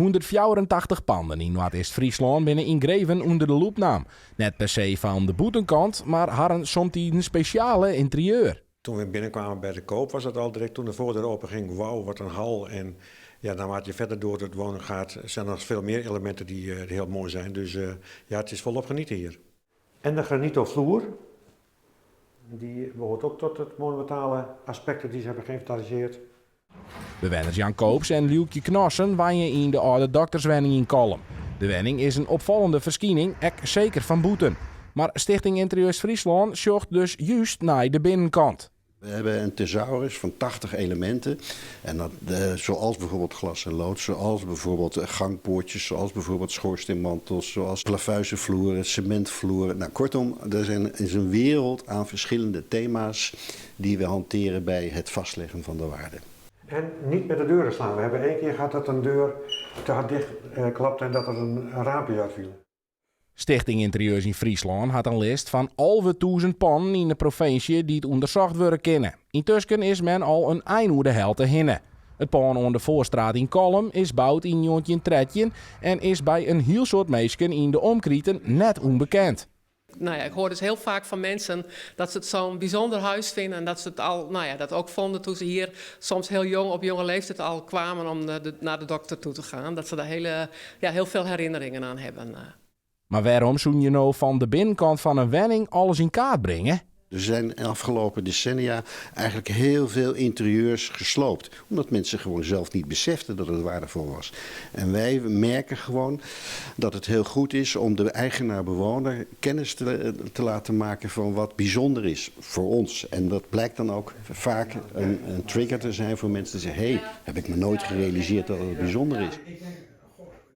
184 panden yn Noardeast-Fryslân binne yngreven ûnder de loep naam. Net per se fan de bûtenkant, mar harren somtiden spesjale ynterieur. Toen we binnenkwamen bij de koop was dat al direct toen de voordeur open ging, wauw, wat een hal. En ja, naarmate je verder door het wonen gaat, zijn er nog veel meer elementen die heel mooi zijn. Dus ja, het is volop genieten hier. En de granito vloer, die behoort ook tot het monumentale aspecten die ze hebben geïnventariseerd. Bewenners Jan Koops en Liukje Knossen wenje yn de âlde dokterswenning yn Kollum. De wenning is in opfallende ferskining, ek seker fan bûten. Mar Stichting Interieurs Fryslân sjocht dus just nei de binnenkant. We hebben een thesaurus van 80 elementen. En dat, zoals bijvoorbeeld glas en lood, zoals bijvoorbeeld gangpoortjes, zoals bijvoorbeeld schoorsteenmantels, zoals plavuizenvloeren, cementvloeren. Nou, kortom, er is een wereld aan verschillende thema's die we hanteren bij het vastleggen van de waarde. En niet met de deuren slaan. We hebben één keer gehad dat een deur te hard dicht klapte en dat er een raampje uitviel. Stichting Interieurs yn Fryslân hat in list fan 11.000 pannen yn de provinsje dy't ûndersocht wurde kinne. Yntusken is men al in ein oer de helte hinne. It pân oan de Voorstraat yn Kollum is boud yn 1913 en is by in hiel soad minsken yn de omkriten net ûnbekend. Nou ja, ik hoor dus heel vaak van mensen dat ze het zo'n bijzonder huis vinden. En dat ze het al, nou ja, dat ook vonden toen ze hier soms heel jong, op jonge leeftijd al kwamen om naar de dokter toe te gaan. Dat ze daar ja, heel veel herinneringen aan hebben. Mar wêrom soene je no fan de binnenkant fan in wenning alles yn kaart bringe? Er zijn de afgelopen decennia eigenlijk heel veel interieurs gesloopt. Omdat mensen gewoon zelf niet beseften dat het waardevol was. En wij merken gewoon dat het heel goed is om de eigenaar-bewoner kennis te laten maken van wat bijzonder is voor ons. En dat blijkt dan ook vaak een trigger te zijn voor mensen die zeggen: hé, hey, heb ik me nooit gerealiseerd dat het bijzonder is.